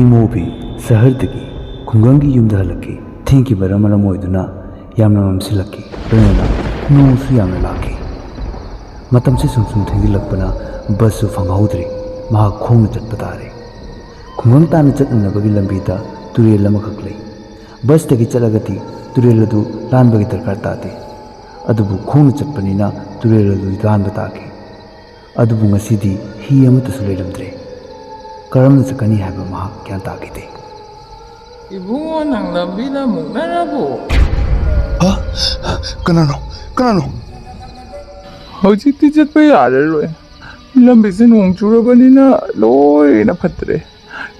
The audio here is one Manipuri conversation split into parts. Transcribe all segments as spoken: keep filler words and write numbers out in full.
ꯏꯃꯣꯕꯤ ꯁꯍꯔꯗꯒꯤ ꯈꯨꯡꯒꯪꯒꯤ ꯌꯨꯝꯗ ꯍꯜꯂꯛꯈꯤ꯫ ꯊꯦꯡꯈꯤꯕꯅ ꯃꯔꯝ ꯑꯣꯏꯗꯨꯅ ꯌꯥꯝꯅ ꯃꯝꯁꯤꯜꯂꯛꯈꯤ, ꯂꯣꯏꯅꯅ ꯅꯣꯡꯁꯨ ꯌꯥꯝꯅ ꯂꯥꯛꯈꯤ꯫ ꯃꯇꯝꯁꯤ ꯁꯨꯝ ꯁꯨꯝ ꯊꯦꯡꯖꯤꯜꯂꯛꯄꯅ ꯕꯁꯁꯨ ꯐꯪꯍꯧꯗ꯭ꯔꯦ꯫ ꯃꯍꯥꯛ ꯈꯣꯡꯅ ꯆꯠꯄ ꯇꯥꯔꯦ꯫ ꯈꯨꯡꯒꯪ ꯇꯥꯟꯅ ꯆꯠꯅꯅꯕꯒꯤ ꯂꯝꯕꯤꯗ ꯇꯨꯔꯦꯜ ꯑꯃꯈꯛ ꯂꯩ꯫ ꯕꯁꯇꯒꯤ ꯆꯠꯂꯒꯗꯤ ꯇꯨꯔꯦꯜ ꯑꯗꯨ ꯂꯥꯟꯕꯒꯤ ꯗꯔꯀꯥꯔ ꯇꯥꯗꯦ꯫ ꯑꯗꯨꯕꯨ ꯈꯣꯡꯅ ꯆꯠꯄꯅꯤꯅ ꯇꯨꯔꯦꯜ ꯑꯗꯨ ꯂꯥꯟꯕ ꯇꯥꯈꯤ꯫ ꯑꯗꯨꯕꯨ ꯉꯁꯤꯗꯤ ꯍꯤ ꯑꯃꯠꯇꯁꯨ ꯂꯩꯔꯝꯗ꯭ꯔꯦ꯫ ꯀꯔꯝꯅ ꯆꯠꯀꯅꯤ ꯍꯥꯏꯕ ꯃꯍꯥꯛ ꯒ꯭ꯌꯥꯟ ꯇꯥꯈꯤꯗꯦ꯫ ꯏꯕꯨꯡꯉꯣ, ꯅꯪ ꯂꯝꯕꯤꯗ ꯃꯨꯛꯅꯔꯕꯣ? ꯍꯥ? ꯀꯅꯥꯅꯣ? ꯀꯅꯥꯅꯣ? ꯍꯧꯖꯤꯛꯇꯤ ꯆꯠꯄ ꯌꯥꯔꯔꯣꯏ꯫ ꯂꯝꯕꯤꯁꯦ ꯅꯣꯡ ꯆꯨꯔꯕꯅꯤꯅ ꯂꯣꯏꯅ ꯐꯠꯇ꯭ꯔꯦ꯫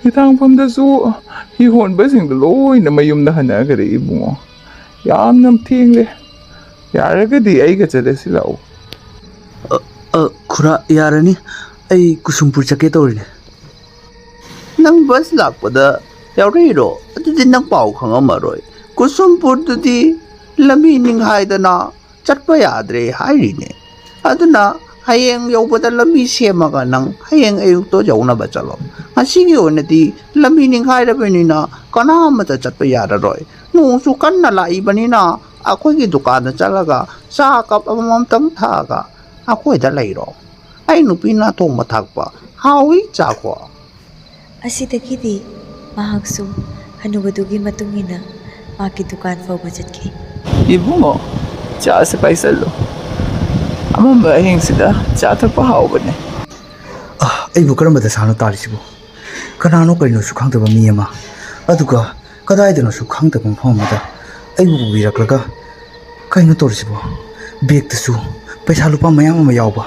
ꯍꯤꯊꯥꯡꯐꯝꯗꯁꯨ ꯍꯤ ꯍꯣꯟꯕꯁꯤꯡꯗꯣ ꯂꯣꯏꯅ ꯃꯌꯨꯝꯗ ꯍꯟꯅꯈ꯭ꯔꯦ ꯏꯕꯨꯡꯉꯣ꯫ ꯌꯥꯝꯅ ꯊꯦꯡꯂꯦ꯫ ꯌꯥꯔꯒꯗꯤ ꯑꯩꯒ ꯆꯠꯂꯁꯤ ꯂꯥꯛꯑꯣ꯫ ꯑ, ꯑ, ꯈꯨꯔꯥ, ꯌꯥꯔꯅꯤ꯫ ꯑꯩ ꯀꯨꯁꯨꯝꯄꯨꯔ ꯆꯠꯀꯦ ꯇꯧꯔꯤꯅꯦ꯫ ꯅꯪ ꯕꯁ ꯂꯥꯛꯄꯗ ꯌꯥꯎꯔꯛꯏꯔꯣ? ꯑꯗꯨꯗꯤ ꯅꯪ ꯄꯥꯎ ꯈꯪꯉꯝꯃꯔꯣꯏ꯫ ꯀꯨꯁꯨꯝꯄꯨꯔꯗꯨꯗꯤ ꯂꯝꯕꯤ ꯅꯤꯡꯈꯥꯏꯗꯅ ꯆꯠꯄ ꯌꯥꯗ꯭ꯔꯦ ꯍꯥꯏꯔꯤꯅꯦ꯫ ꯑꯗꯨꯅ ꯍꯌꯦꯡ ꯌꯧꯕꯗ ꯂꯝꯕꯤ ꯁꯦꯝꯃꯒ ꯅꯪ ꯍꯌꯦꯡ ꯑꯌꯨꯛꯇꯣ ꯌꯧꯅꯕ ꯆꯠꯂꯣ꯫ ꯉꯁꯤꯒꯤ ꯑꯣꯏꯅꯗꯤ ꯂꯝꯕꯤ ꯅꯤꯡꯈꯥꯏꯔꯕꯅꯤꯅ ꯀꯅꯥ ꯑꯃꯠꯇ ꯆꯠꯄ ꯌꯥꯔꯔꯣꯏ꯫ ꯅꯣꯡꯁꯨ ꯀꯟꯅ ꯂꯥꯛꯏꯕꯅꯤꯅ ꯑꯩꯈꯣꯏꯒꯤ ꯗꯨꯀꯥꯟꯗ ꯆꯠꯂꯒ ꯆꯥ ꯀꯞ ꯑꯃꯃꯝꯇꯪ ꯊꯛꯑꯒ ꯑꯩꯈꯣꯏꯗ ꯂꯩꯔꯣ꯫ ꯑꯩ ꯅꯨꯄꯤꯅ ꯊꯣꯡꯕ ꯊꯥꯛꯄ ꯍꯥꯎꯏ, ꯆꯥꯈꯣ꯫ ꯑꯁꯤꯗꯒꯤꯗꯤ ꯃꯍꯥꯛꯁꯨ ꯍꯅꯨꯕꯗꯨꯒꯤ ꯃꯇꯨꯡ ꯏꯟꯅ ꯃꯍꯥꯛꯀꯤ ꯗꯨꯀꯥꯟ ꯐꯥꯎꯕ ꯆꯠꯈꯤ꯫ ꯏꯕꯨꯡꯉꯣ, ꯆꯥꯁꯦ ꯄꯥꯏꯁꯜꯂꯨ꯫ ꯑꯃꯝꯕ ꯑꯍꯤꯡꯁꯤꯗ ꯆꯥ ꯊꯛꯄ ꯍꯥꯎꯕꯅꯦ꯫ ꯑ, ꯑꯩꯕꯨ ꯀꯔꯝꯕ ꯗꯁꯥꯅꯣ ꯇꯥꯔꯤꯁꯤꯕꯨ? ꯀꯅꯥꯅꯣ ꯀꯔꯤꯅꯣꯁꯨ ꯈꯪꯗꯕ ꯃꯤ ꯑꯃ, ꯑꯗꯨꯒ ꯀꯗꯥꯏꯗꯅꯣꯁꯨ ꯈꯪꯗꯕ ꯃꯐꯝ ꯑꯃꯗ ꯑꯩꯕꯨ ꯄꯨꯕꯤꯔꯛꯂꯒ ꯀꯩꯅꯣ ꯇꯧꯔꯤꯁꯤꯕꯣ? ꯕꯦꯒꯇꯁꯨ ꯄꯩꯁꯥ ꯂꯨꯄꯥ ꯃꯌꯥꯝ ꯑꯃ ꯌꯥꯎꯕ꯫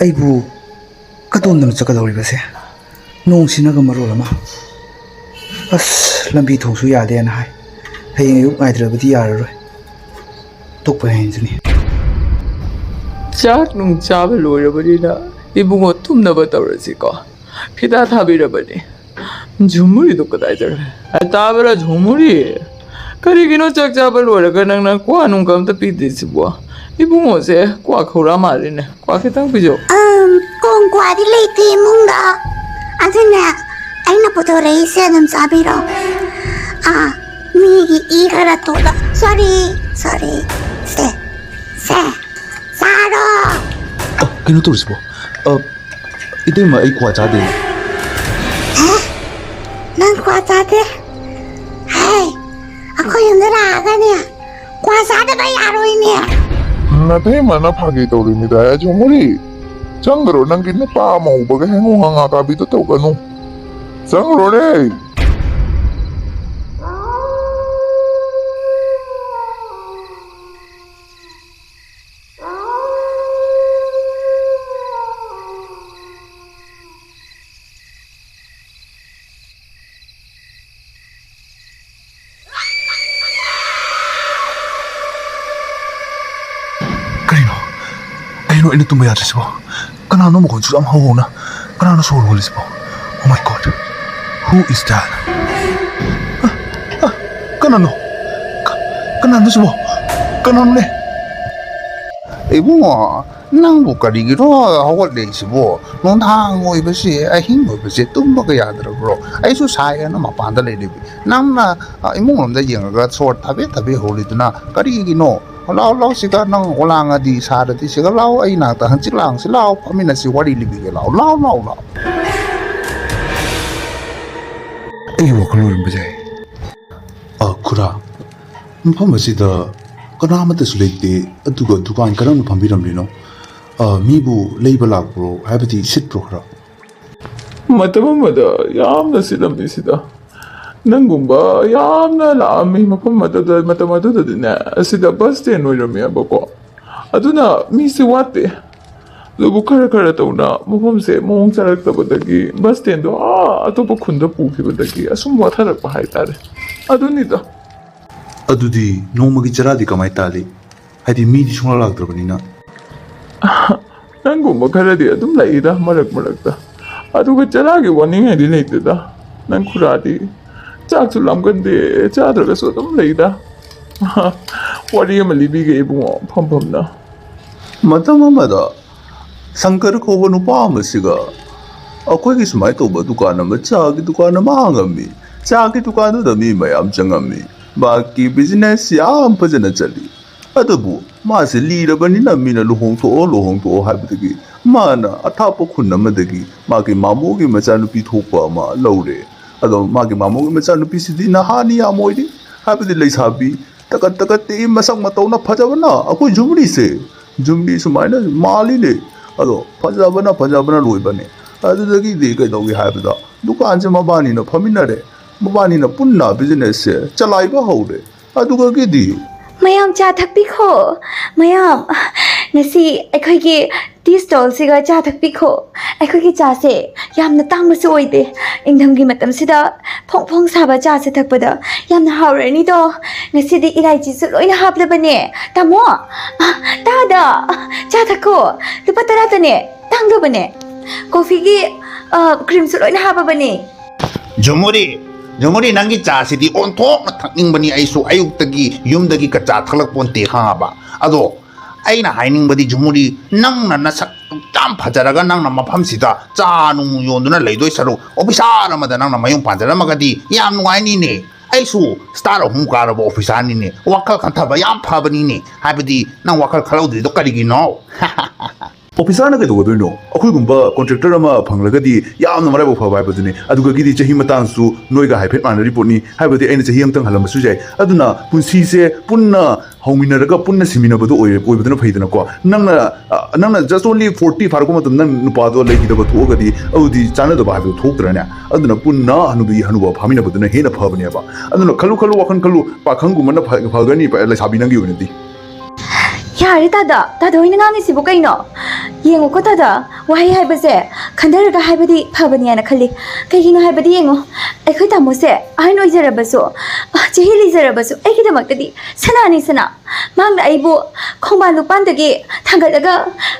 ꯑꯩꯕꯨ ꯀꯗꯣꯝꯗꯅꯣ ꯆꯠꯀꯗꯧꯔꯤꯕꯁꯦ? ꯅꯣꯡꯁꯤꯅꯒ ꯃꯔꯣꯜ ꯑꯃ꯫ ꯑꯁ, ꯂꯝꯕꯤ ꯊꯣꯡꯁꯨ ꯌꯥꯗꯦꯅ ꯍꯥꯏ꯫ ꯍꯌꯦꯡ ꯑꯌꯨꯛ ꯉꯥꯏꯗ꯭ꯔꯕꯗꯤ ꯌꯥꯔꯔꯣꯏ꯫ ꯇꯣꯛꯄ ꯍꯌꯦꯡꯁꯤꯅꯤ꯫ ꯆꯥꯛ ꯅꯨꯡ ꯆꯥꯕ ꯂꯣꯏꯔꯕꯅꯤꯅ ꯏꯕꯨꯡꯉꯣ ꯇꯨꯝꯅꯕ ꯇꯧꯔꯁꯤꯀꯣ꯫ ꯐꯤꯗꯥ ꯊꯥꯕꯤꯔꯕꯅꯤ꯫ ꯖꯨꯃꯨꯔꯤꯗꯣ ꯀꯗꯥꯏ ꯆꯠꯈ꯭ꯔꯦ? ꯑ, ꯇꯥꯕ꯭ꯔꯥ ꯖꯨꯃꯨꯔꯤ? ꯀꯔꯤꯒꯤꯅꯣ ꯆꯥꯛ ꯆꯥꯕ ꯂꯣꯏꯔꯒ ꯅꯪꯅ ꯀ꯭ꯋꯥ ꯅꯨꯡꯒ ꯑꯝꯇ ꯄꯤꯗ꯭ꯔꯤꯁꯤꯕꯣ? ꯏꯕꯨꯡꯉꯣꯁꯦ ꯀ꯭ꯋꯥ ꯈꯧꯔꯥ ꯃꯥꯜꯂꯤꯅꯦ꯫ ꯀ꯭ꯋꯥ ꯈꯤꯇꯪ ꯄꯤꯖꯧ꯫ ꯑꯝ, ꯀꯣꯡ ꯀ꯭ꯋꯥꯗꯤ ꯂꯩꯇꯦ ꯏꯃꯨꯡꯗ꯫ ꯑꯗꯨꯅ ꯑꯩꯅ ꯄꯨꯊꯣꯔꯛꯏꯁꯦ ꯑꯗꯨꯝ ꯆꯥꯕꯤꯔꯣ꯫ ꯑꯥ, ꯃꯤꯒꯤ ꯏ ꯈꯔ ꯇꯣꯠꯂꯣ꯫ Sorry, sorry. ꯁꯦ, ꯁꯦ, ꯆꯥꯔꯣ꯫ ꯑ, ꯀꯩꯅꯣ ꯇꯧꯔꯤꯁꯤꯕꯣ? ꯑ, ꯏꯇꯩꯃ, ꯑꯩ ꯀ꯭ꯋꯥ ꯆꯥꯗꯦ꯫ ꯍꯦ? ꯅꯪ ꯀ꯭ꯋꯥ ꯆꯥꯗꯦ? ꯍꯦ, ꯑꯩꯈꯣꯏ ꯌꯨꯝꯗ ꯂꯥꯛꯑꯒꯅꯦ, ꯀ꯭ꯋꯥ ꯆꯥꯗꯕ ꯌꯥꯔꯣꯏꯅꯦ꯫ ꯅꯇꯩꯃꯅ ꯐꯥꯒꯤ ꯇꯧꯔꯤꯅꯤꯗ, ꯑꯖꯨꯃꯨꯔꯤ꯫ ꯆꯪꯈ꯭ꯔꯣ, ꯅꯪꯒꯤ ꯅꯨꯄꯥ ꯑꯃ ꯎꯕꯒ ꯍꯦꯡꯉꯨ ꯍꯪꯉꯥ ꯀꯥꯕꯤꯗꯣ ꯇꯧꯒꯅꯨ꯫ ꯆꯪꯈ꯭ꯔꯣꯅꯦ꯫ ꯀꯔꯤꯅꯣ? ꯀꯩꯅꯣ ꯑꯩꯅ ꯇꯨꯝꯕ ꯌꯥꯗ꯭ꯔꯤꯁꯤꯕꯣ? ꯀꯅꯥꯅꯣ ꯃꯈꯣꯟꯁꯨ ꯌꯥꯝ ꯍꯧꯍꯧꯅ? ꯀꯅꯥꯅꯣ ꯁꯣꯔ ꯍꯣꯜꯂꯤꯁꯤꯕꯣ? Oh my God! Who is that? ꯑ, ꯑ, ꯀꯅꯥꯅꯣ? ꯀ-, ꯀꯅꯥꯅꯣ ꯁꯤꯕꯣ? ꯀꯅꯥꯅꯣꯅꯦ? ꯏꯕꯨꯡꯉꯣ, ꯅꯪꯕꯨ ꯀꯔꯤꯒꯤꯅꯣ ꯍꯧꯒꯠꯂꯛꯏꯁꯤꯕꯣ? ꯅꯨꯡꯗꯥꯡ ꯑꯣꯏꯕꯁꯦ, ꯑꯍꯤꯡ ꯑꯣꯏꯕꯁꯦ ꯇꯨꯝꯕꯒ ꯌꯥꯗ꯭ꯔꯕ꯭ꯔꯣ? ꯑꯩꯁꯨ ꯁꯥꯏ ꯍꯥꯏꯅ ꯃꯄꯥꯟꯗ ꯂꯩꯔꯤꯕꯤ꯫ ꯅꯪꯅ, ꯑ, ꯏꯃꯨꯡ ꯂꯣꯝꯗ ꯌꯦꯡꯉꯒ ꯁꯣꯔ ꯊꯕꯦꯠ ꯊꯕꯦꯠ ꯍꯣꯜꯂꯤꯗꯨꯅ ꯀꯔꯤꯒꯤꯅꯣ? ꯂꯥꯎ, ꯂꯥꯎ, ꯁꯤꯒ ꯅꯪ ꯑꯣꯂꯥꯡꯉꯗꯤ ꯁꯥꯔꯗꯤ ꯁꯤꯒ ꯂꯥꯎ, ꯑꯩ ꯅꯥꯛꯇ ꯍꯪꯆꯤꯠ ꯂꯥꯡꯁꯤ ꯂꯥꯎ, ꯐꯝꯃꯤꯟꯅꯁꯤ, ꯋꯥꯔꯤ ꯂꯤꯕꯤꯒꯦ ꯂꯥꯎ, ꯂꯥꯎ, ꯂꯥꯎ, ꯂꯥꯎ꯫ ꯑꯩꯒꯤ ꯋꯥꯈꯜ ꯑꯣꯏꯔꯝꯕ ꯌꯥꯏ꯫ ꯑ, ꯈꯨꯔꯥ, ꯃꯐꯝ ꯑꯁꯤꯗ ꯀꯅꯥ ꯑꯃꯠꯇꯁꯨ ꯂꯩꯇꯦ, ꯑꯗꯨꯒ ꯗꯨꯀꯥꯟ ꯀꯔꯝꯅ ꯐꯝꯕꯤꯔꯝꯂꯤꯅꯣ? ꯑ, ꯃꯤꯕꯨ ꯂꯩꯕ ꯂꯥꯛꯄ꯭ꯔꯣ? ꯍꯥꯏꯕꯗꯤ ꯁꯤꯠꯄ꯭ꯔꯣ ꯈꯔ? ꯃꯇꯝ ꯑꯃꯗ ꯌꯥꯝꯅ ꯁꯤꯠꯂꯝꯃꯤ ꯁꯤꯗ꯫ ꯅꯪꯒꯨꯝꯕ ꯌꯥꯝꯅ ꯂꯥꯛꯑꯝꯃꯤ ꯃꯐꯝ ꯑꯗꯨꯗ, ꯃꯇꯝ ꯑꯗꯨꯗꯗꯤꯅꯦ, ꯑꯁꯤꯗ ꯕꯁ ꯁ꯭ꯇꯦꯟ ꯑꯣꯏꯔꯝꯃꯦꯕꯀꯣ꯫ ꯑꯗꯨꯅ ꯃꯤꯁꯦ ꯋꯥꯠꯇꯦ꯫ ꯑꯗꯨꯕꯨ ꯈꯔ ꯈꯔ ꯇꯧꯅ ꯃꯐꯝꯁꯦ ꯃꯑꯣꯡ ꯆꯥꯔꯛꯇꯕꯗꯒꯤ ꯕꯁ ꯁ꯭ꯇꯦꯟꯗꯣ ꯑꯥ ꯑꯇꯣꯞꯄ ꯈꯨꯟꯗ ꯄꯨꯈꯤꯕꯗꯒꯤ ꯑꯁꯨꯝ ꯋꯥꯊꯔꯛꯄ ꯍꯥꯏꯇꯥꯔꯦ꯫ ꯑꯗꯨꯅꯤꯗ꯫ ꯑꯗꯨꯗꯤ ꯅꯣꯡꯃꯒꯤ ꯆꯔꯥꯗꯤ ꯀꯃꯥꯏ ꯇꯥꯜꯂꯤ? ꯍꯥꯏꯗꯤ ꯃꯤꯗꯤ ꯁꯨꯡꯂꯥꯛ ꯂꯥꯛꯇ꯭ꯔꯕꯅꯤꯅ꯫ ꯅꯪꯒꯨꯝꯕ ꯈꯔꯗꯤ ꯑꯗꯨꯝ ꯂꯩꯗ ꯃꯔꯛ ꯃꯔꯛꯇ꯫ ꯑꯗꯨꯒ ꯆꯔꯥꯒꯤ ꯋꯥꯅꯤꯡꯉꯥꯏꯗꯤ ꯂꯩꯇꯦꯗ꯫ ꯅꯪ ꯈꯨꯔꯥꯗꯤ ꯆꯥꯛꯁꯨ ꯂꯥꯝꯒꯟꯗꯦ, ꯆꯥꯗ꯭ꯔꯒꯁꯨ ꯑꯗꯨꯝ ꯂꯩꯗ꯫ ꯋꯥꯔꯤ ꯑꯃ ꯂꯤꯕꯤꯒꯦ ꯏꯕꯨꯡꯉꯣ, ꯐꯝ ꯐꯝꯅ꯫ ꯃꯇꯝ ꯑꯃꯗ ꯁꯪꯀꯔ ꯀꯧꯕ ꯅꯨꯄꯥ ꯑꯃꯁꯤꯒ ꯑꯩꯈꯣꯏꯒꯤ ꯁꯨꯃꯥꯏꯅ ꯇꯧꯕ ꯗꯨꯀꯥꯟ ꯑꯃ, ꯆꯥꯒꯤ ꯗꯨꯀꯥꯟ ꯑꯃ ꯍꯥꯡꯉꯝꯃꯤ꯫ ꯆꯥꯒꯤ ꯗꯨꯀꯥꯟꯗꯨꯗ ꯃꯤ ꯃꯌꯥꯝ ꯆꯪꯉꯝꯃꯤ꯫ ꯃꯍꯥꯛꯀꯤ business ꯌꯥꯝ ꯐꯖꯅ ꯆꯠꯂꯤ꯫ ꯑꯗꯨꯕꯨ ꯃꯥꯁꯦ ꯂꯤꯔꯕꯅꯤꯅ ꯃꯤꯅ "ꯂꯨꯍꯣꯡꯊꯣꯛꯑꯣ, ꯂꯨꯍꯣꯡꯊꯣꯛꯑꯣ" ꯍꯥꯏꯕꯗꯒꯤ ꯃꯥꯅ ꯑꯊꯥꯞꯄ ꯈꯨꯟ ꯑꯃꯗꯒꯤ ꯃꯥꯒꯤ ꯃꯥꯃꯣꯒꯤ ꯃꯆꯥꯅꯨꯄꯤ ꯊꯣꯛꯄ ꯑꯃ ꯂꯧꯔꯦ꯫ ꯑꯗꯣ ꯃꯥꯒꯤ ꯃꯥꯃꯣꯒꯤ ꯃꯆꯥꯅꯨꯄꯤꯁꯤꯗꯤ ꯅꯍꯥꯅꯤ ꯌꯥꯝ ꯑꯣꯏꯔꯤ, ꯍꯥꯏꯕꯗꯤ ꯂꯩꯁꯥꯕꯤ ꯇꯀꯠ ꯇꯀꯠ ꯇꯦꯛꯏ, ꯃꯁꯛ ꯃꯇꯧꯅ ꯐꯖꯕꯅ꯫ ꯑꯩꯈꯣꯏ ꯖꯨꯃꯨꯔꯤꯁꯦ, ꯖꯨꯃꯨꯔꯤ ꯁꯨꯃꯥꯏꯅ ꯃꯥꯜꯂꯤꯅꯦ꯫ ꯑꯗꯣ ꯐꯖꯕꯅ, ꯐꯖꯕꯅ ꯂꯣꯏꯕꯅꯦ꯫ ꯑꯗꯨꯗꯒꯤꯗꯤ ꯀꯩꯗꯧꯏ ꯍꯥꯏꯕꯗ, ꯗꯨꯀꯥꯟꯁꯦ ꯃꯕꯥꯅꯤꯅ ꯐꯝꯃꯤꯟꯅꯔꯦ꯫ ꯃꯕꯥꯅꯤꯅ ꯄꯨꯟꯅ businessꯁꯦ ꯆꯂꯥꯏꯕ ꯍꯧꯔꯦ꯫ ꯑꯗꯨꯗꯒꯤꯗꯤ, "ꯃꯌꯥꯝ ꯆꯥ ꯊꯛꯄꯤꯈꯣ, ꯃꯌꯥꯝ꯫ ꯉꯁꯤ ꯑꯩꯈꯣꯏꯒꯤ tea stallꯁꯤꯒ ꯆꯥ ꯊꯛꯄꯤꯈꯣ꯫ ꯑꯩꯈꯣꯏꯒꯤ ꯆꯥꯁꯦ ꯌꯥꯝꯅ ꯇꯥꯡꯕꯁꯨ ꯑꯣꯏꯗꯦ꯫ ꯏꯪꯊꯝꯒꯤ ꯃꯇꯝꯁꯤꯗ ꯐꯣꯡ ꯐꯣꯡ ꯁꯥꯕ ꯆꯥꯁꯦ ꯊꯛꯄꯗ ꯌꯥꯝꯅ ꯍꯥꯎꯔꯅꯤꯗꯣ꯫ ꯉꯁꯤꯗꯤ ꯏꯂꯥꯏꯆꯤꯁꯨ ꯂꯣꯏꯅ ꯍꯥꯞꯂꯕꯅꯦ꯫ ꯇꯥꯃꯣ, ꯑ, ꯇꯥꯗ, ꯆꯥ ꯊꯛꯈꯣ꯫ ꯂꯨꯄꯥ ꯇꯔꯥꯇꯅꯦ, ꯇꯥꯡꯗꯕꯅꯦ꯫ ꯀꯣꯐꯤꯒꯤ, ꯑ, creamꯁꯨ ꯂꯣꯏꯅ ꯍꯥꯞꯄꯕꯅꯦ꯫" "ꯖꯨꯃꯨꯔꯤ, ꯖꯨꯃꯨꯔꯤ, ꯅꯪꯒꯤ ꯆꯥꯁꯤꯗꯤ ꯑꯣꯟꯊꯣꯛꯅ ꯊꯛꯅꯤꯡꯕꯅꯤ꯫ ꯑꯩꯁꯨ ꯑꯌꯨꯛꯇꯒꯤ ꯌꯨꯝꯗꯒꯤ ꯀꯆꯥ ꯊꯛꯂꯛꯄꯣꯟꯇꯦ, ꯈꯪꯉꯕ? ꯑꯗꯣ ꯑꯩꯅ ꯍꯥꯏꯅꯤꯡꯕꯗꯤ, ꯖꯨꯃꯨꯔꯤ, ꯅꯪꯅ ꯅꯁꯛ ꯌꯥꯝ ꯐꯖꯔꯒ ꯅꯪꯅ ꯃꯐꯝꯁꯤꯗ ꯆꯥ ꯅꯨꯡ ꯌꯣꯟꯗꯨꯅ ꯂꯩꯗꯣꯏ ꯁꯔꯨꯛ, officer ꯑꯃꯗ ꯅꯪꯅ ꯃꯌꯨꯝ ꯄꯥꯟꯖꯔꯝꯃꯒꯗꯤ ꯌꯥꯝ ꯅꯨꯡꯉꯥꯏꯅꯤꯅꯦ꯫ ꯑꯩꯁꯨ star ꯑꯍꯨꯝ ꯀꯥꯔꯕ officerꯅꯤꯅꯦ꯫ ꯋꯥꯈꯜ ꯈꯟꯊꯕ ꯌꯥꯝ ꯐꯕꯅꯤꯅꯦ꯫ ꯍꯥꯏꯕꯗꯤ, ꯅꯪ ꯋꯥꯈꯜ ꯈꯜꯍꯧꯗ꯭ꯔꯤꯗꯣ ꯀꯔꯤꯒꯤꯅꯣ?" "Officerꯅ ꯀꯩꯗꯧꯒꯗꯣꯏꯅꯣ? ꯑꯩꯈꯣꯏꯒꯨꯝꯕ contractor ꯑꯃ ꯐꯪꯂꯒꯗꯤ ꯌꯥꯝꯅ ꯃꯔꯥꯏꯕꯛ ꯐꯕ ꯍꯥꯏꯕꯗꯨꯅꯤ꯫ ꯑꯗꯨꯒꯗꯤ ꯆꯍꯤ ꯃꯇꯥꯡꯁꯨ ꯅꯣꯏꯒ ꯍꯥꯏꯐꯦꯠ ꯃꯥꯟꯅꯔꯤ ꯄꯣꯠꯅꯤ, ꯍꯥꯏꯕꯗꯤ ꯑꯩꯅ ꯆꯍꯤ ꯑꯃꯇꯪ ꯍꯜꯂꯝꯕꯁꯨ ꯌꯥꯏ꯫ ꯑꯗꯨꯅ ꯄꯨꯟꯁꯤꯁꯦ ꯄꯨꯟꯅ ꯍꯧꯃꯤꯟꯅꯔꯒ ꯄꯨꯟꯅ ꯁꯤꯃꯤꯟꯅꯕꯗꯣ ꯑꯣꯏ-, ꯑꯣꯏꯕꯗꯨꯅ ꯐꯩꯗꯅꯀꯣ꯫ ꯅꯪꯅ, ꯑ, ꯅꯪꯅ just only forty ꯐꯥꯔꯛꯄ ꯃꯇꯝꯗ ꯅꯪ ꯅꯨꯄꯥꯗꯣ ꯂꯩꯈꯤꯗꯕ ꯊꯣꯛꯑꯒꯗꯤ ꯑꯗꯨꯗꯤ ꯆꯥꯟꯅꯗꯕ ꯍꯥꯏꯕꯗꯨ ꯊꯣꯛꯇ꯭ꯔꯅꯦ? ꯑꯗꯨꯅ ꯄꯨꯟꯅ ꯍꯅꯨꯕꯤ ꯍꯅꯨꯕ ꯐꯥꯃꯤꯟꯅꯕꯗꯨꯅ ꯍꯦꯟꯅ ꯐꯕꯅꯦꯕ꯫ ꯑꯗꯨꯅ ꯈꯜꯂꯨ, ꯈꯜꯂꯨ, ꯋꯥꯈꯜ ꯈꯜꯂꯨ, ꯄꯥꯈꯪꯒꯨꯝꯕꯅ ꯐ-, ꯐꯒꯅꯤ, ꯂꯩꯁꯥꯕꯤ ꯅꯪꯒꯤ ꯑꯣꯏꯅꯗꯤ꯫ ꯌꯥꯔꯦ ꯇꯥꯗ, ꯇꯥꯗ ꯍꯣꯏꯅ ꯉꯥꯡꯉꯤꯁꯤꯕꯨ ꯀꯩꯅꯣ? ꯌꯦꯡꯉꯨꯀꯣ ꯇꯥꯗ, ꯋꯥꯍꯩ ꯍꯥꯏꯕꯁꯦ ꯈꯟꯊꯔꯒ ꯍꯥꯏꯕꯗꯤ ꯐꯕꯅꯤ ꯍꯥꯏꯅ ꯈꯜꯂꯤ꯫ ꯀꯩꯒꯤꯅꯣ ꯍꯥꯏꯕꯗꯤ ꯌꯦꯡꯉꯣ, ꯑꯩꯈꯣꯏ ꯇꯥꯃꯣꯁꯦ ꯑꯍꯟ ꯑꯣꯏꯖꯔꯕꯁꯨ, ꯑ, ꯆꯍꯤ ꯂꯤꯖꯔꯕꯁꯨ ꯑꯩꯒꯤꯗꯃꯛꯇꯗꯤ ꯁꯅꯥꯅꯤ ꯁꯅꯥ꯫ ꯃꯍꯥꯛꯅ ꯑꯩꯕꯨ ꯈꯣꯡꯕꯥꯟ ꯂꯨꯄꯥꯟꯗꯒꯤ ꯊꯥꯡꯒꯠꯂꯒ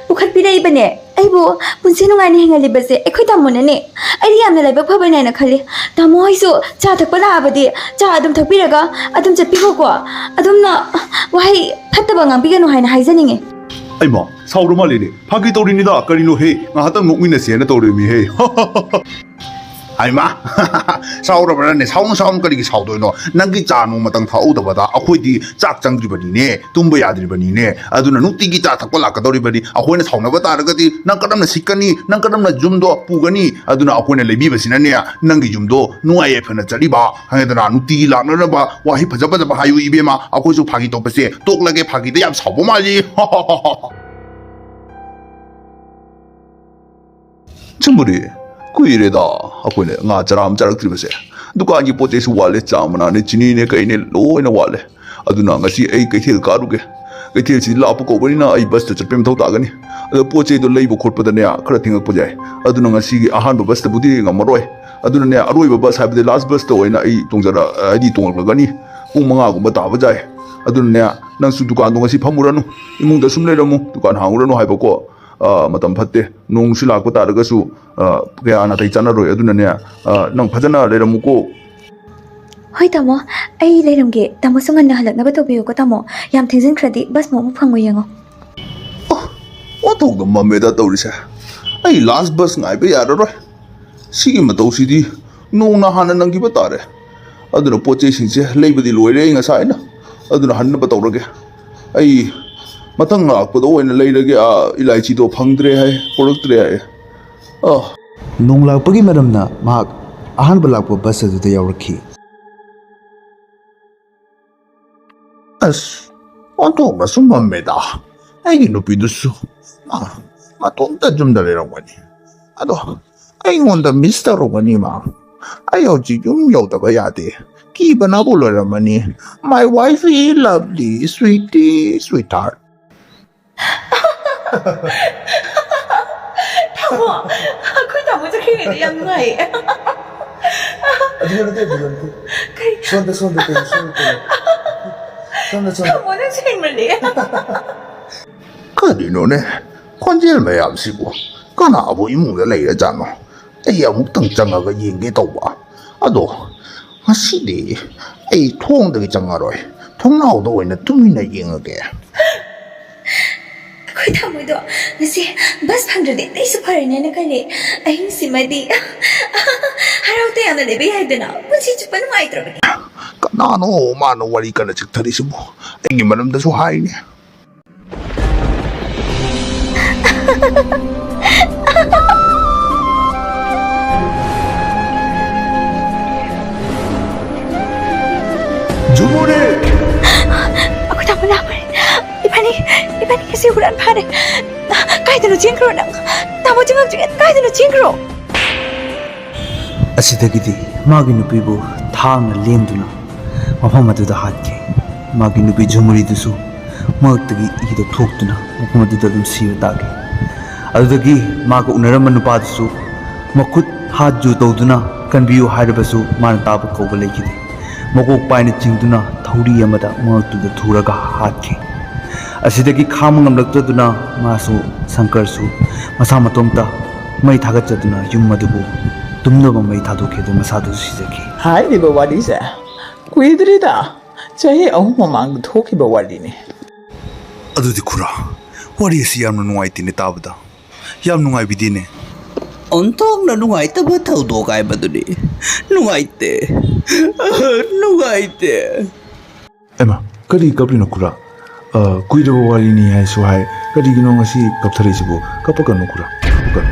ꯄꯨꯈꯠꯄꯤꯔꯛꯏꯕꯅꯦ꯫ ꯑꯩꯕꯨ ꯄꯨꯟꯁꯤ ꯅꯨꯡꯉꯥꯏꯅ ꯍꯤꯡꯍꯜꯂꯤꯕꯁꯦ ꯑꯩꯈꯣꯏ ꯇꯥꯃꯣꯅꯅꯦ꯫ ꯑꯩꯗꯤ ꯌꯥꯝꯅ ꯂꯥꯏꯕꯛ ꯐꯕꯅꯦ ꯍꯥꯏꯅ ꯈꯜꯂꯤ꯫ ꯇꯥꯃꯣ ꯍꯣꯏꯁꯨ ꯆꯥ ꯊꯛꯄ ꯂꯥꯛꯑꯕꯗꯤ ꯆꯥ ꯑꯗꯨꯝ ꯊꯛꯄꯤꯔꯒ ꯑꯗꯨꯝ ꯆꯠꯄꯤꯈꯣꯀꯣ꯫ ꯑꯗꯨꯝꯅ ꯋꯥꯍꯩ ꯐꯠꯇꯕ ꯉꯥꯡꯕꯤꯒꯅꯨ ꯍꯥꯏꯅ ꯍꯥꯏꯖꯅꯤꯡꯉꯤ꯫ ꯑꯩꯃ, ꯁꯥꯎꯔ ꯃꯥꯜꯂꯦꯅꯦ꯫ ꯐꯥꯒꯤ ꯇꯧꯔꯤꯅꯤꯗ, ꯀꯔꯤꯅꯣꯍꯦ? ꯉꯥꯏꯍꯥꯛꯇꯪ ꯅꯣꯛꯃꯤꯟꯅꯁꯦꯅ ꯇꯧꯔꯤꯃꯤꯍꯦ꯫ ꯍꯥꯏꯃ, ꯁꯥꯎꯔꯕ꯭ꯔꯥꯅꯦ? ꯁꯥꯎꯅꯨ, ꯁꯥꯎꯅꯨ, ꯀꯔꯤꯒꯤ ꯁꯥꯎꯗꯣꯏꯅꯣ? ꯅꯪꯒꯤ ꯆꯥ ꯅꯣꯡꯃꯇꯪ ꯊꯛꯍꯧꯗꯕꯗ ꯑꯩꯈꯣꯏꯗꯤ ꯆꯥꯛ ꯆꯪꯗ꯭ꯔꯤꯕꯅꯤꯅꯦ, ꯇꯨꯝꯕ ꯌꯥꯗ꯭ꯔꯤꯕꯅꯤꯅꯦ꯫ ꯑꯗꯨꯅ ꯅꯨꯡꯇꯤꯒꯤ ꯆꯥ ꯊꯛꯄ ꯂꯥꯛꯀꯗꯧꯔꯤꯕꯅꯤ꯫ ꯑꯩꯈꯣꯏꯅ ꯁꯥꯎꯅꯕ ꯇꯥꯔꯒꯗꯤ ꯅꯪ ꯀꯔꯝꯅ ꯁꯤꯠꯀꯅꯤ? ꯅꯪ ꯀꯔꯝꯅ ꯌꯨꯝꯗꯣ ꯄꯨꯒꯅꯤ? ꯑꯗꯨꯅ ꯑꯩꯈꯣꯏꯅ ꯂꯩꯕꯤꯕꯁꯤꯅꯅꯦ, ꯅꯪꯒꯤ ꯌꯨꯝꯗꯣ ꯅꯨꯡꯉꯥꯏ ꯌꯥꯏꯐꯅ ꯆꯠꯂꯤꯕ꯫ ꯈꯪꯉꯦꯗꯅ, ꯅꯨꯡꯇꯤꯒꯤ ꯂꯥꯛꯅꯅꯕ ꯋꯥꯍꯩ ꯐꯖ ꯐꯖꯕ ꯍꯥꯏꯌꯨ ꯏꯕꯦꯝꯃ꯫ ꯑꯩꯈꯣꯏꯁꯨ ꯐꯥꯒꯤ ꯇꯧꯕꯁꯦ ꯇꯣꯛꯂꯒꯦ, ꯐꯥꯒꯤꯗ ꯌꯥꯝ ꯁꯥꯎꯕ ꯃꯥꯜꯂꯤ꯫ ꯆꯨꯝꯕꯨꯗꯤ ꯀꯨꯏꯔꯦꯗ ꯑꯩꯈꯣꯏꯅ ꯉꯥ ꯆꯔꯥ ꯑꯃ ꯆꯥꯔꯛꯇ꯭ꯔꯤꯕꯁꯦ꯫ ꯗꯨꯀꯥꯟꯒꯤ ꯄꯣꯠ ꯆꯩꯁꯨ ꯋꯥꯠꯂꯦ, ꯆꯥ ꯃꯅꯥꯅꯦ, ꯆꯤꯅꯤꯅꯦ, ꯀꯩꯅꯦ, ꯂꯣꯏꯅ ꯋꯥꯠꯂꯦ꯫ ꯑꯗꯨꯅ ꯉꯁꯤ ꯑꯩ ꯀꯩꯊꯦꯜ ꯀꯥꯔꯨꯒꯦ꯫ ꯀꯩꯊꯦꯜꯁꯤ ꯂꯥꯞꯄ ꯀꯧꯕꯅꯤꯅ ꯑꯩ ꯕꯁꯇ ꯆꯠꯄꯩ ꯃꯊꯧ ꯇꯥꯒꯅꯤ꯫ ꯑꯗꯣ ꯄꯣꯠ ꯆꯩꯗꯣ ꯂꯩꯕ ꯈꯣꯠꯄꯗꯅꯦ ꯈꯔ ꯊꯦꯡꯉꯛꯄ ꯌꯥꯏ꯫ ꯑꯗꯨꯅ ꯉꯁꯤꯒꯤ ꯑꯍꯥꯟꯕ ꯕꯁꯇꯕꯨꯗꯤ ꯉꯝꯃꯔꯣꯏ꯫ ꯑꯗꯨꯅꯅꯦ, ꯑꯔꯣꯏꯕ ꯕꯁ ꯍꯥꯏꯕꯗꯤ ꯂꯥꯁ ꯕꯁꯇ ꯑꯣꯏꯅ ꯑꯩ ꯇꯣꯡꯖꯔ-, ꯍꯥꯏꯗꯤ ꯇꯣꯡꯂꯛꯂꯒꯅꯤ꯫ ꯄꯨꯡ ꯃꯉꯥꯒꯨꯝꯕ ꯇꯥꯕ ꯌꯥꯏ꯫ ꯑꯗꯨꯅꯅꯦ, ꯅꯪꯁꯨ ꯗꯨꯀꯥꯟꯗꯣ ꯉꯁꯤ ꯐꯝꯃꯨꯔꯅꯨ, ꯏꯃꯨꯡꯗ ꯁꯨꯝ ꯂꯩꯔꯝꯃꯨ, ꯗꯨꯀꯥꯟ ꯍꯥꯡꯉꯨꯔꯅꯨ ꯍꯥꯏꯕꯀꯣ꯫ ꯑ, ꯃꯇꯝ ꯐꯠꯇꯦ, ꯅꯣꯡꯁꯨ ꯂꯥꯛꯄ ꯇꯥꯔꯒꯁꯨ, ꯑ, ꯀꯌꯥ ꯅꯥꯇꯩ ꯆꯥꯟꯅꯔꯣꯏ꯫ ꯑꯗꯨꯅꯅꯦ, ꯑ, ꯅꯪ ꯐꯖꯅ ꯂꯩꯔꯝꯃꯨꯀꯣ꯫ ꯍꯣꯏ ꯇꯥꯃꯣ, ꯑꯩ ꯂꯩꯔꯝꯒꯦ꯫ ꯇꯥꯃꯣꯁꯨ ꯉꯟꯅ ꯍꯜꯂꯛꯅꯕ ꯇꯧꯕꯤꯌꯨꯀꯣ ꯇꯥꯃꯣ꯫ ꯌꯥꯝ ꯊꯦꯡꯖꯤꯟꯈ꯭ꯔꯗꯤ ꯕꯁ ꯃꯨꯛ ꯑꯃꯨꯛ ꯐꯪꯉꯣꯏ ꯌꯦꯡꯉꯣ꯫ ꯑꯣ, ꯑꯣꯟꯊꯣꯛꯅ ꯃꯝꯃꯦꯗ ꯇꯧꯔꯤꯁꯦ꯫ ꯑꯩ ꯂꯥꯁ ꯕꯁ ꯉꯥꯏꯕ ꯌꯥꯔꯔꯣꯏ꯫ ꯁꯤꯒꯤ ꯃꯇꯧꯁꯤꯗꯤ ꯅꯣꯡꯅ ꯍꯥꯟꯅ ꯅꯪꯈꯤꯕ ꯇꯥꯔꯦ꯫ ꯑꯗꯨꯅ ꯄꯣꯠ ꯆꯩꯁꯤꯡꯁꯦ ꯂꯩꯕꯗꯤ ꯂꯣꯏꯔꯦ ꯑꯩ ꯉꯁꯥꯏꯅ꯫ ꯑꯗꯨꯅ ꯍꯟꯅꯕ ꯇꯧꯔꯒꯦ꯫ ꯑꯩ ꯃꯊꯪ ꯂꯥꯛꯄꯗ ꯑꯣꯏꯅ ꯂꯩꯔꯒꯦ꯫ ꯑꯥ, ꯏꯂꯥꯏꯆꯤꯗꯣ ꯐꯪꯗ꯭ꯔꯦ ꯍꯥꯏ, ꯄꯨꯔꯛꯇ꯭ꯔꯦ ꯍꯥꯏ꯫ ꯑꯥ꯫ ꯅꯣꯡ ꯂꯥꯛꯄꯒꯤ ꯃꯔꯝꯅ ꯃꯍꯥꯛ ꯑꯍꯥꯟꯕ ꯂꯥꯛꯄ ꯕꯁ ꯑꯗꯨꯗ ꯌꯥꯎꯔꯛꯈꯤ꯫ ꯑꯁ, ꯑꯣꯟꯊꯣꯛꯅꯁꯨ ꯃꯝꯃꯦꯗ꯫ ꯑꯩꯒꯤ ꯅꯨꯄꯤꯗꯨꯁꯨ ꯃꯥ ꯃꯇꯣꯝꯇ ꯌꯨꯝꯗ ꯂꯩꯔꯝꯒꯅꯤ꯫ ꯑꯗꯣ ꯑꯩꯉꯣꯟꯗ ꯃꯤꯁ ꯇꯧꯔꯝꯒꯅꯤ ꯃꯥ꯫ ꯑꯩ ꯍꯧꯖꯤꯛ ꯌꯨꯝ ꯌꯧꯗꯕ ꯌꯥꯗꯦ꯫ ꯀꯤꯕꯅꯕꯨ ꯂꯣꯏꯔꯝꯃꯅꯤ꯫ My wifey lovely, sweetie, sweetheart. ꯇꯥꯃꯣ, ꯑꯩꯈꯣꯏ ꯇꯥꯃꯣ ꯆꯠꯈ꯭ꯔꯤꯉꯩꯗ ꯌꯥꯝ ꯅꯨꯡꯉꯥꯏꯌꯦ꯫ ꯑꯗꯨꯒ ꯅꯠꯇꯦ, ꯑꯗꯨꯒ ꯅꯠꯇꯦ꯫ ꯀꯩ? ꯁꯣꯝꯗ, ꯁꯣꯝꯗ, ꯀꯩꯅꯣ, ꯁꯣꯝꯗ, ꯀꯩꯅꯣ꯫ ꯁꯣꯝꯗ, ꯁꯣꯝꯗ꯫ ꯇꯥꯃꯣ, ꯅꯪꯁꯨ ꯍꯦꯟꯃꯜꯂꯦ꯫ ꯀꯔꯤꯅꯣꯅꯦ? ꯈꯣꯟꯖꯦꯜ ꯃꯌꯥꯝꯁꯤꯕꯨ ꯀꯅꯥꯕꯨ ꯏꯃꯨꯡꯗ ꯂꯩꯔꯖꯥꯠꯅꯣ? ꯑꯩ ꯑꯃꯨꯛꯇꯪ ꯆꯪꯉꯒ ꯌꯦꯡꯒꯦ ꯇꯧꯕ꯫ ꯑꯗꯣ ꯉꯁꯤꯗꯤ ꯑꯩ ꯊꯣꯡꯗꯒꯤ ꯆꯪꯉꯔꯣꯏ, ꯊꯣꯡꯅꯥꯎꯗ ꯑꯣꯏꯅ ꯇꯨꯃꯤꯟꯅ ꯌꯦꯡꯉꯒꯦ꯫ ꯑꯩꯈꯣꯏ ꯊꯃꯣꯏꯗꯣ ꯉꯁꯤ ꯕꯁ ꯐꯪꯗ꯭ꯔꯗꯤ ꯑꯇꯩꯁꯨ ꯐꯔꯅꯦꯅ ꯈꯜꯂꯦ꯫ ꯑꯍꯤꯡꯁꯤꯃꯗꯤ ꯍꯔꯥꯎ ꯇꯌꯥꯝꯅ ꯂꯩꯕ ꯌꯥꯏꯗꯅ, ꯄꯨꯟꯁꯤ ꯆꯨꯞꯄ ꯅꯨꯡꯉꯥꯏꯇ꯭ꯔꯕꯅꯤ꯫ ꯀꯅꯥꯅꯣ ꯃꯥꯅ ꯋꯥꯔꯤ ꯀꯟꯅ ꯆꯤꯛꯊꯔꯤꯁꯤꯕꯨ? ꯑꯩꯒꯤ ꯃꯔꯝꯗꯁꯨ ꯍꯥꯏꯅꯦ꯫ ꯖꯨꯃꯨꯔꯤ! ꯑꯩꯈꯣꯏ ꯇꯥꯃꯣ ꯂꯥꯛꯈ꯭ꯔꯦ꯫ ꯏꯕꯥꯅꯤ, ꯏꯕꯥꯅꯤ ꯉꯁꯤ ꯍꯨꯔꯥꯟ ꯐꯥꯔꯦ꯫ ꯀꯥꯏꯗꯅꯣ ꯆꯦꯟꯈ꯭ꯔꯣ ꯅꯪ? ꯇꯥꯃꯣ ꯆꯤꯡꯉꯝ ꯆꯤꯡꯉꯦ, ꯀꯥꯏꯗꯅꯣ ꯆꯦꯟꯈ꯭ꯔꯣ? ꯑꯁꯤꯗꯒꯤꯗꯤ ꯃꯥꯒꯤ ꯅꯨꯄꯤꯕꯨ ꯊꯥꯡꯅ ꯂꯦꯟꯗꯨꯅ ꯃꯐꯝ ꯑꯗꯨꯗ ꯍꯥꯠꯈꯤ꯫ ꯃꯥꯒꯤ ꯅꯨꯄꯤ ꯖꯨꯃꯨꯔꯤꯗꯨꯁꯨ ꯃꯉꯛꯇꯒꯤ ꯏꯗꯣ ꯊꯣꯛꯇꯨꯅ ꯃꯐꯝ ꯑꯗꯨꯗ ꯑꯗꯨꯝ ꯁꯤꯕ ꯇꯥꯈꯤ꯫ ꯑꯗꯨꯗꯒꯤ ꯃꯥꯒ ꯎꯅꯔꯝꯕ ꯅꯨꯄꯥꯗꯨꯁꯨ ꯃꯈꯨꯠ ꯍꯥꯠ ꯖꯨ ꯇꯧꯗꯨꯅ ꯀꯟꯕꯤꯌꯨ ꯍꯥꯏꯔꯕꯁꯨ ꯃꯥꯅ ꯇꯥꯕ ꯀꯧꯕ ꯂꯩꯈꯤꯗꯦ꯫ ꯃꯀꯣꯛ ꯄꯥꯏꯅ ꯆꯤꯡꯗꯨꯅ ꯊꯧꯔꯤ ꯑꯃꯗ ꯃꯉꯛꯇꯨꯗ ꯊꯨꯔꯒ ꯍꯥꯠꯈꯤ꯫ ꯑꯁꯤꯗꯒꯤ ꯈꯥꯡꯕ ꯉꯝꯂꯛꯇꯗꯨꯅ ꯃꯥꯁꯨ, ꯁꯪꯀꯔꯁꯨ ꯃꯁꯥ ꯃꯇꯣꯝꯇ ꯃꯩ ꯊꯥꯒꯠꯆꯗꯨꯅ ꯌꯨꯝ ꯑꯗꯨꯕꯨ ꯇꯨꯝꯅꯕ ꯃꯩ ꯊꯥꯗꯣꯛꯈꯤ, ꯑꯗꯨ ꯃꯁꯥꯗꯨꯁꯨ ꯁꯤꯖꯈꯤ꯫ ꯍꯥꯏꯔꯤꯕ ꯋꯥꯔꯤꯁꯦ ꯀꯨꯏꯗ꯭ꯔꯤꯗ, ꯆꯍꯤ ꯑꯍꯨꯝ ꯃꯃꯥꯡꯗ ꯊꯣꯛꯈꯤꯕ ꯋꯥꯔꯤꯅꯤ꯫ ꯑꯗꯨꯗꯤ ꯈꯨꯔꯥ, ꯋꯥꯔꯤ ꯑꯁꯤ ꯌꯥꯝꯅ ꯅꯨꯡꯉꯥꯏꯇꯦꯅꯦ ꯇꯥꯕꯗ꯫ ꯌꯥꯝ ꯅꯨꯡꯉꯥꯏꯕꯤꯗꯦꯅꯦ꯫ ꯑꯣꯟꯊꯣꯛꯅ ꯅꯨꯡꯉꯥꯏꯇꯕ ꯊꯧꯗꯣꯛ ꯍꯥꯏꯕꯗꯨꯅꯤ꯫ ꯅꯨꯡꯉꯥꯏꯇꯦ꯫ ꯅꯨꯡꯉꯥꯏꯇꯦ꯫ ꯑꯦꯃꯥ, ꯀꯔꯤ ꯀꯞꯂꯤꯅꯣ ꯈꯨꯔꯥ? ꯑ, ꯀꯨꯏꯔꯕ ꯋꯥꯔꯤꯅꯤ ꯍꯥꯏꯁꯨ ꯍꯥꯏ, ꯀꯔꯤꯒꯤꯅꯣ ꯉꯁꯤ ꯀꯞꯊꯔꯛꯏꯁꯤꯕꯨ? ꯀꯞꯄꯛꯀꯅꯨ ꯈꯨꯔꯥ, ꯀꯞꯄꯛꯀꯅꯨ꯫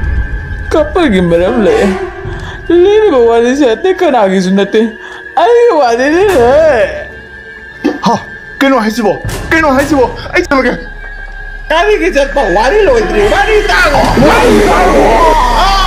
ꯀꯞꯄꯒꯤ ꯃꯔꯝ ꯂꯩ꯫ ꯂꯤꯔꯤꯕ ꯋꯥꯔꯤꯁꯦ ꯑꯇꯩ ꯀꯅꯥꯒꯤꯁꯨ ꯅꯠꯇꯦ, ꯑꯩꯒꯤ ꯋꯥꯔꯤꯅꯤꯅꯦ꯫ ꯍꯥ? ꯀꯩꯅꯣ ꯍꯥꯏꯁꯤꯕꯣ? ꯀꯩꯅꯣ ꯍꯥꯏꯁꯤꯕꯣ? ꯑꯩ ꯆꯠꯂꯒꯦ꯫ ꯀꯔꯤꯒꯤ ꯆꯠꯄ? ꯋꯥꯔꯤ ꯂꯣꯏꯗ꯭ꯔꯤ꯫ ꯋꯥꯔꯤ ꯇꯥꯔꯣ꯫ ꯋꯥꯔꯤ ꯇꯥꯔꯣ꯫